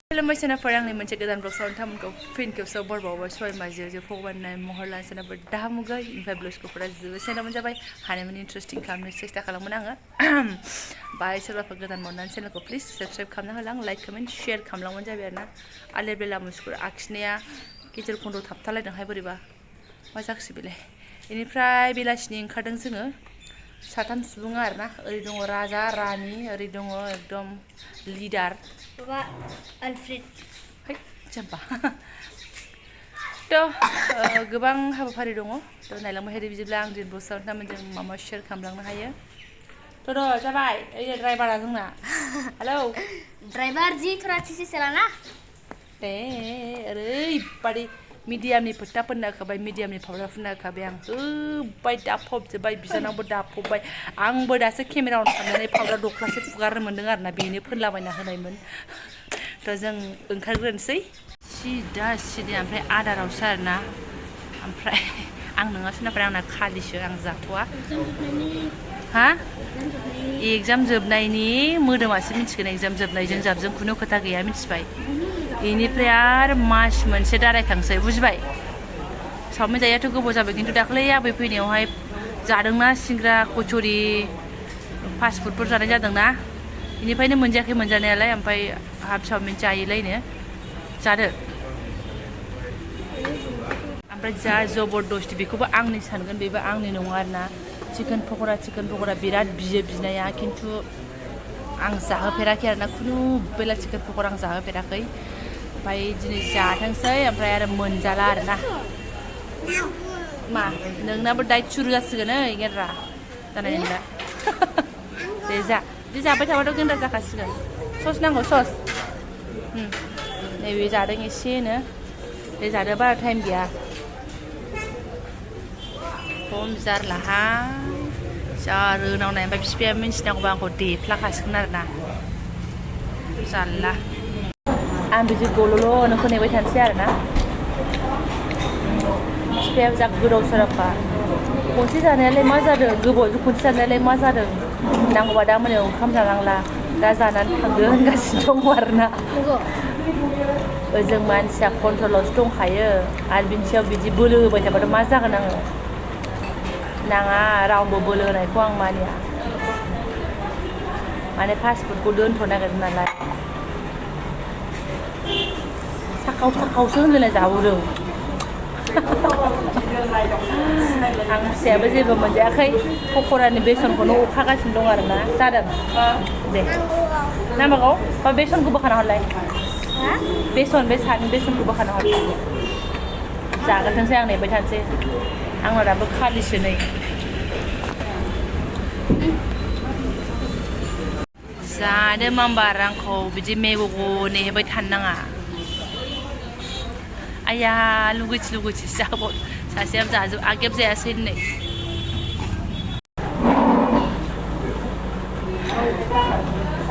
Lembaga perang ni mencegah dan berusaha untuk mengkafin kebesar berbawa suai maju je pokoknya naik mohorlan sana berdamu gay info blog ko pada sana mencapai hanya men interesting kami sexta kalau menang baik serba pekerjaan monan sana ko please subscribe kami halang like comment share kami lang mencapai na alih bela muskur aksnya kita kondo tap talai dengan hai beriba macam sibile ini pray bila sini kadang senga satam subungar na eri dongo raja rani eri dongo ekdom leader Bapak Alfred. Hai, jumpa. Tuh, gebang habafaरि dङ. Tuh नायलांबाय थादो बिदिब्ला आं दिन बसाव जों मामा share खालामलांनो हायो. Tuh जाबाय. ओइ ड्राइभारा जोंना. हेलौ. Driver जी थोड़ा अच्छे से चलाना. दे ओरैबादि मिडियामनि फोथा फोनना होखाबाय मिडियामनि पाउडार फोनना होखाबाय आं होबाय दाफबजोब्बाय बिजानावबो दाफबबाय आंबो दासो केमेरा अन खालामनानै पाउडार दख्लासे फुगारनो मोन्दों आरोना बेनो फोनलाबायना होनायमोन थ' जों ओंखारग्रोनोसै सिदा सिदि ओमफ्राय आदारावसो आरोना ओमफ्राय आं नोङा सोनाफ्राय आंना खालिसो आं जाथ'वा हा एग्जाम जोबनायनि मोदोमासो मिथिगोन एग्जाम जोबनायजों जाबजों खुनु खोथा गैया मिथिबाय इनिफ्राय आरो मास मोनसे दारायखांसै बुजिबाय सावमिन जायाथ' गोबाव जाबाय खिन्थु दाख्लै आबै फैनायावहाय जादोंना सिंग्रा कचुरि फास्ट फुडफोर जानाय जादोंना इनिफ्रायनो मोनजायाखै मोनजानायालाय ओमफ्राय हाफ सावमिन जायोलायनो जादो ओमफ्राय जा जबरदस्ति बेखौबो आंनि सानगोन बेबो आंनि नङा आरोना चिकेन पक'रा बिराद बियो बिनाया खिन्थु आं जाहोफेराखै आरोना खुनु बेला चिकेन पक'रा आं जाहोफेराखै ओमफ्राय दिनै जाथोंसै ओमफ्राय आरो मोनजाला आरोना मा नोंनाबो दाइट सुरु जासिगोन ओइ गेन्द्रा जानाय नंला दे जा बिदि जाबाय थाबाथ' गेन्द्रा जाखासिगोन सस नांगौ सस नैबे जादों एसेनो बे जादो बारा टाइम गैया खम जारलाहाय जा रोनावनाय ओमफ्राय बिफाया मिन्थिनांगौबा आंखौ देफ्लाखासिगोन आरोना जारला आं बिदि गल'ल' नोंखौ नेबाय थानोसै आरोना बिफाया जा गोदाव सोरावखा खनसे जानायालाय मा जादों गोबावजों खनसे जानायालाय मा जादों नांगौबा दा मोनायाव ओंखाम जानांला दा जानानै थांदो होनगासिनो दङ आरोना ओजों मानसिया कन्ट्रलावसो दंखायो आरो बिनि सायाव बिदि बोलो होबाय थाबाथ' मा जागोन आङो नाङा रावबो बोलो होनायखौ आं मानिया माने फास्ट फुडखौ दोनथ' नागिरदों नालाय साखावसो होनलायना जाबावदों आं फिसायाबो जेबो मोनजायाखै पक'रानि बेसनखौनो अखागासिनो दं आरोना जादों दे नांबागौ बा बेसनखौ बोखाना हरलाय बेसन बे सानि बेसनखौ बोखाना हर जागोनथोंसै आं नेबाय थानोसै आंना दाबो खालिसो नै जानो मामबार आंखौ बिदि मेग'ग' नेबाय थानो नाङा आया लुगैथि जाबाव सासेया जाजोब आगेब जायासै नै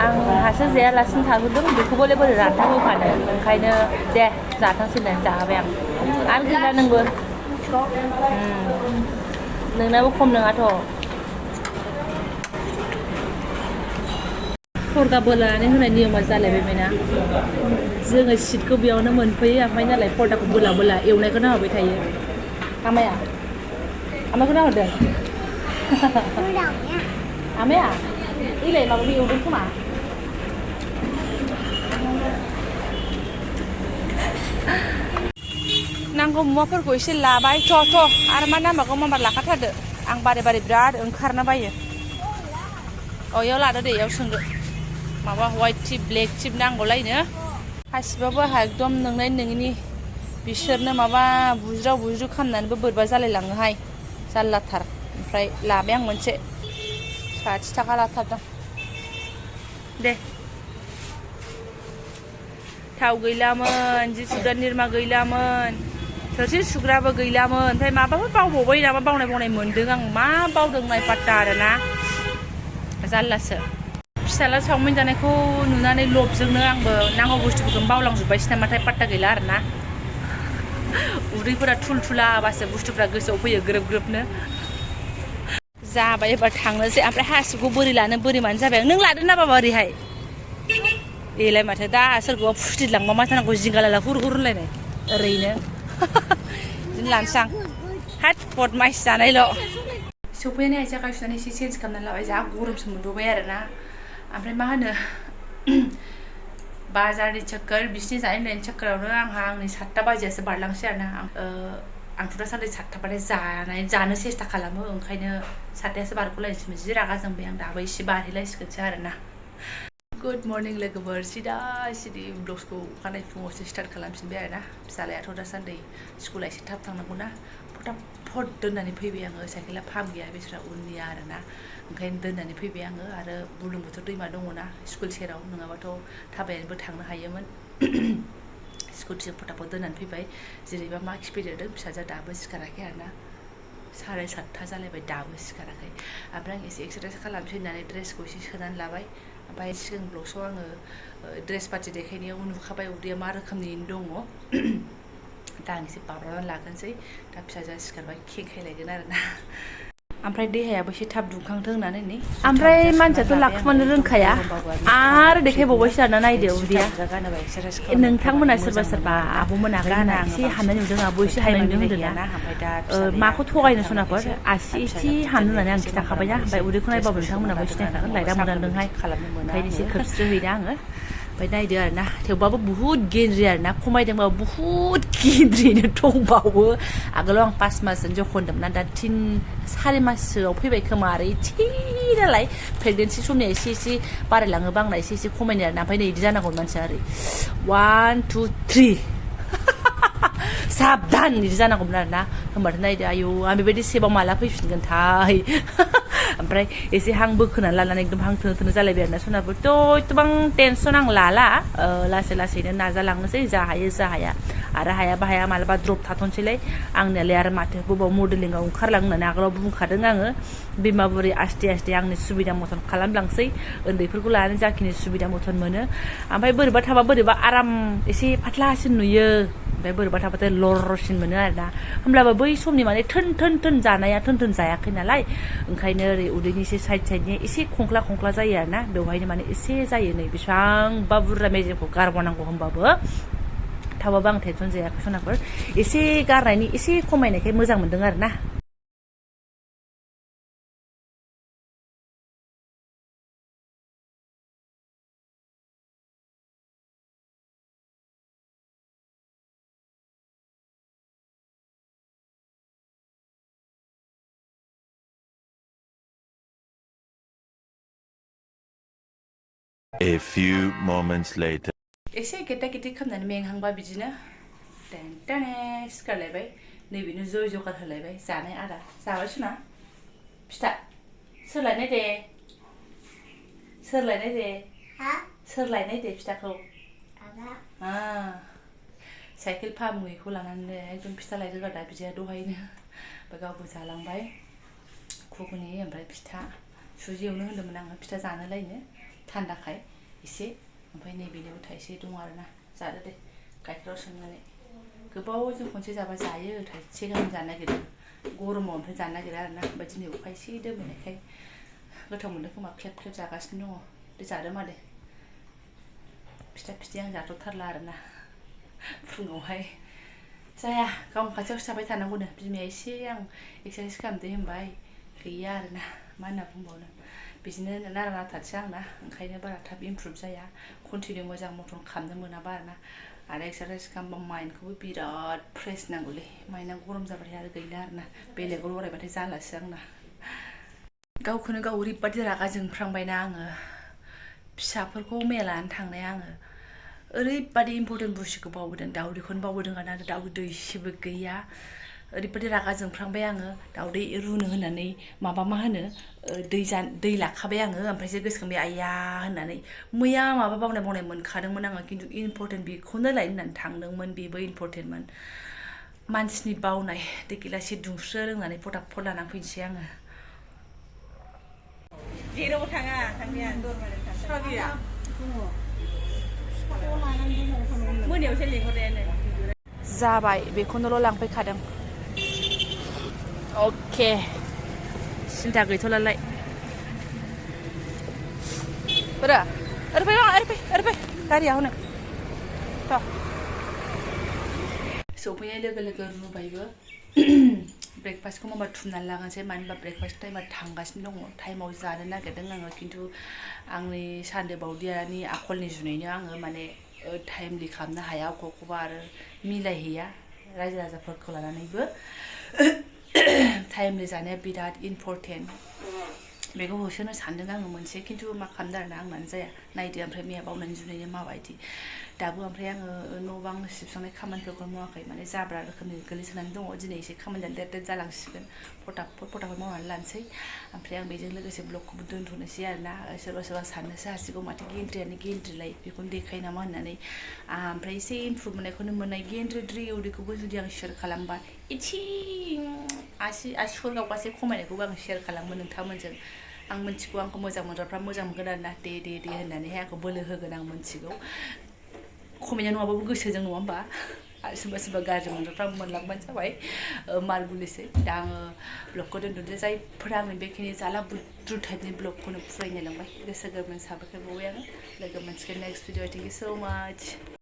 आं हासो जायालासिनो थाबोदों बेखौबोलाय बोरै रानथाब होफानो ओंखायनो दे जाथांसै होननानै जाहोबाय आं आरो गैला नोंबो नोंनाबो खम नङाथ' फर्दा बोलानानै होनाय नियमा जालायबायना जोङो सिटखौ बेयावनो मोनफैयो ओमफ्राय नालाय फर्दाखौ बोला एवनायखौ नाहरबाय थायो आमायखौ नाहरदों आमाया ओइलाय माबाखौ एवदों खोमा नांगौ मुवाफोरखौ एसे लाबाय थ' आरो मा नांबावगौ माबार लाखाथारदो आं बारे बिराद ओंखारनो बायो अ इयाव लादो दे इयाव सोंदो माबा व्हाइट टिप ब्लेक टिप नांगौलायनो गासिबाबो आंहा एकदम नोंनि बिसोरनो माबा बुज्राव खालामनानैबो बोरैबा जालायलाङोहाय जारलाथार ओमफ्राय लाबाय आं मोनसे 60 थाखा लाथारदों दे थाव गैलामोन जि सुग्रा निरमा गैलामोन थोरसि सुग्राबो गैलामोन ओमफ्राय माबाफोर बावबावबाय नामा बावनाय मोन्दों आं मा बावदों नाय पात्ता आरोना जारलासो फिसाला सावमिन जानायखौ नुनानै लबजोंनो आंबो नांगौ बुस्थुफोरखौ बावलांजोब्बायसो नामाथाय पात्ता गैला आरोना उदैफोरा थुलथुलाबासो बुस्थुफोरा गोसोआव फैयो ग्रोबनो जाबाय एबार थांनोसै ओमफ्राय हासिबखौ बोरै लानो बोरै मानो जाबाय नों लादो ना बाबा ओरैहाय एलाय माथो दा सोरखौबा फुस्लिदलांबा मा जानांगौ जिंगालाला हुर हुर होनलायनाय ओरैनो बिदिनो लानोसै आं हाट बदमाइस जानायल' सफैनानै आइथिं आखाइ सुनानै एसे चेन्ज खालामनानै लाबाय जा गरमसो मोनबोबाय आरोना ओमफ्राय मा होनो बाजारनि चक्कर बिसिनि जानाय लोंनायनि चक्करावनो आंहा आंनि 7टा बाजियासो बारलांसै आरोना आंथ' दासान्दि 7टाबाथाय जानो सेस्था खालामो ओंखायनो 7टायासो बारग'लायनोसै जि रागा जोंबाय आं दाबो एसे बारहैलायसिगोनसो आरोना गुड मर्निं लोगोफोर सिदा सिदि ब्लग्सखौ अखानायै फुङावसो स्टार्ट खालामफिनबाय आरोना फिसालायाथ' दासान्दि स्कुला एसे थाब थांनांगौना फटाफट दोननानै फैबाय आङो साइकेला फाम गैया बेसरा उननिया आरोना ओंखायनो दोननानै फैबाय आङो आरो बुरलुंबुथुर दैमा दङना स्कुल सेराव नङाबाथ' थाबायनानैबो थांनो हायोमोन स्कुटिजों फटाफट दोननानै फैबाय जेरैबा मार्क्स फैदेरदों फिसाजोआ दाबो सिखाराखै आरोना 7:30 जालायबाय दाबो सिखाराखै ओमफ्राय आं एसे एक्सारसाइस खालामसै होननानै ड्रेसखौ एसे सोनानै लाबाय ओमफ्राय सिगां ब्लग्सआव आङो ड्रेस पार्टि देखायनायाव नुखाबाय उदैया मा रोखोमनि दङ दा आं एसे बाब्राबनानै लागोनसै दा फिसाजोआ सिखारबाय खेंखायलायगोन आरोना ओमफ्राय देहायाबो एसे थाब दुंखांथों होननानै नै ओमफ्राय मानसियाथ' लाखुमानो रोंखाया आरो देखायबावबायसो आरोना नायदो उदैया नोंथांमोना सोरबा आब'मोनाखै होनना एसे हामनाय नुदों आब' एसे हामनाय नुदों होनदोंना माखौ थगायनो सनाफोर आसि एसे हामनो होननानै आं खिन्थाखाबायना ओमफ्राय उदैखौ नायबाबो नोंथांमोनाबो सिनायखागोन लाइटआ मोनदोंहाय ओंखायनो एसे खोबस्रोहैदा आङो ओमफ्राय नायदो आरोना थेवबाबो बुहुत गेन्द्रि आरोना खमायदोंबाबो बुहुत गेन्द्रियैनो दंबावो आगोलाव आं 5 मासजों जखनदोंमोन दा 4 माससोआव फैबाय खोमा आरो इथि नालाय प्रेगनेन्सि समनिया एसे एसे बारायलाङोबा आंना एसे एसे खमायनाय आरोना ओमफ्य नै इदि जानांगौ मानसिया ओरै 1 2 3 साबधान इदि जानांगौमोन आरोना होमबाथाय नायदो आयौ आं बेबायदि सेबाव माला फैफिनगोनथाय ओमफ्राय एसे हां बोखोनानै लानानै एकदम हां थोनो थोनो जालायबाय आरोना सनाफोरथ' एथबां टेनसन आं लाला लासै लासैनो नाजालांनोसै जा हायो जा हाया आरो हायाबा हाया मालाबा द्रप थाथ'नोसैलाय आंनियालाय आरो माथो बबाव मडेलिंआव ओंखारलां होननानै आगोलाव बुंखादों आङो बिमा बुरै आस्थे आस्थे आंनि सुबिदा मथन खालामलांसै उन्दैफोरखौ लानानै जाखिनि सुबिदा मथन मोनो ओमफ्राय बोरैबा थाबा बोरैबा आराम एसे फाथ्लासिन नुयो ओमफ्राय बोरैबा थाबाथाय लरसिन मोनो आरोना होमब्लाबो बै समनि माने थोन थोन थोन जानाया थोन थोन जायाखै नालाय ओंखायनो ओरै उदैनि एसे साइडनि एसे खंख्ला खंख्ला जायो आरोना बेवहायनो माने एसे जायो नै बेसेबांबा बुरजा मेजेमखौ गारबावनांगौ होमबाबो थाबाबो आं टेनसन जायाखै सनाफोर एसे गारनायनि एसे खमायनायखाय मोजां मोनदों आरोना A few moments later. एसे गेटा गेटि खालामनानै मेंहांबा बिदिनो टेन सिखारलायबाय नैबेनो जय जगार होलायबाय जानाय आदार जाबाय सुना फिथा सोरलायनाय दे सोरलायनाय दे फिथाखौ साइकेल फामुयैखौ लानानै एकदम फिथा लायदों आरो दा बिदिया दहायनो ओमफ्राय गावबो जालांबाय घुगुनि ओमफ्राय फिथा सुजि एवनो होन्दोंमोन आङो फिथा जानोलायनो थान्दाखाय एसे ओमफ्राय नैबेनिबो थाइसे दं आरोना जादो दे गाइखेराव सोमनानै गोबावजों खनसे जाबा जायो थाइसे गाहाम जानो नागिरदों गरमाव ओमफ्राय जानो नागिरा आरोना ओमफ्राय दिनै अखा एसे दोमैनायखाय गोथाव मोनदों खोमा ख्लेब ख्लेब जागासिनो दङ दे जादो मादे फिथा आं जाथ'थारला आरोना फुङावहाय जाया गावनि खाथियावसो थाबाय थानांगौनो बिमाया एसे आं एक्सारसाइस खालामदो होनबाय गैया आरोना मा होनना बुंबावनो बिदिनो नारा नाथासो आंना ओंखायनो बारा थाब इमप्रुभ जाया कन्टिनिउ मोजां मथन खालामनो मोनाबा आरो एक्सारसाइस खालामबा माइन्दखौबो बिराद फ्रेस नांगौलै माइन्दआ गरम जाबाथाय आरो गैला आरोना बेलेगाव लरायबाथाय जालासो आंना गावखौनो गाव ओरैबादि रागा जोंफ्रांबायना आङो फिसाफोरखौ मेला लानो थांनाया आङो ओरैबादि इम्परटेन्ट बुस्थुखौ बावबोदों दाउदैखौनो बावबोदों आरो दाउदै दैसेबो गैया ओरैबादि रागा जोंफ्रांबाय आङो दाउदै रुनो होननानै माबा मा होनो दै लाखाबाय आङो ओमफ्रायसो गोसोखांबाय आइया होननानै मैया माबा बावनाय मोनखादोंमोन आङो खिन्थु इम्परटेन्ट बेखौनो लायनो होननानै थांदोंमोन बेबो इम्परटेन्टमोन मानसिनि बावनाय दै गिलाससे दुंस्रो लोंनानै फटाफट लानानै फैनोसै आङो जेरावबो थाङा थांनाया दरमाया मोनायावसो लिंहरनायानो जाबाय बेखौनोल' लांफैखादों अके सिन्था गैथ'लालाय बोरा ओरै फै गारिया हनै थ' सफैनाय लोगो लोगो रुबायबो ब्रेकफास्टखौ माबा थुमनानै लागानोसै मानो होनबा ब्रेकफास्ट टाइमा थांगासिनो दङ टाइमाव जानो नागिरदों आङो खिन्थु आंनि सानदे बावदियानि आखलनि जुनैनो आङो माने टाइमलि खालामनो हाया अबेखौबा आरो मिलायहैया रायजो राजाफोरखौ लानानैबो टाइमलि जानाया बिराद इम्परटेन्ट बेखौ होसोनो सानदों आङो मोनसे खिन्थु मा खालामदों आरोना आंनानो जाया नायदो ओमफ्राय मैया बावनानै जुनैनो माबायदि दाबो ओमफ्राय आङो न' बां सिबस्रांनाय खामानिफोरखौ मावाखै माने जाब्रा रोखोमनि गोलैसोनानै दङ दिनै एसे खामानिया लेट जालांसिगोन फटाफट मावनानै लानोसै ओमफ्राय आं बेजों लोगोसे ब्लगखौबो दोनथ'नोसै आरोना सोरबा सोरबा साननोसो हासिगौ माथो गेन्द्रियानो गेन्द्रिलाय बेखौनो देखायो नामा होननानै ओमफ्राय एसे इमप्रुभ मोननायखौनो मोननाय गेन्द्रिद्रि उदैखौबो जुदि आं शेयार खालामबा एसे आसि गावगासे खमायनायखौबो आं शेयार खालामो नोंथांमोनजों आं मिथिगौ आंखौ मोजां मोनग्राफ्रा मोजां मोनगोन आरोना दे होननानैहाय आंखौ बोलो होगोन आं मिथिगौ खमायनाय नङाबाबो गोसोजों नङा होमबा आरो सोरबा गाज्रि मोनग्राफ्रा मोनलांबानो जाबाय मारगुलिसै दा आङो ब्लगखौ दोनथ'नोसै जायफोरा आंनि बेखिनि जाला बुद्रु टाइपनि ब्लगखौनो फुरायनायलांबाय गोसो गोरबोजों साबायखर बावबाय आङो लोगो मोनसिगोन नेक्स्ट भिडिअ थेंक इउ सो माच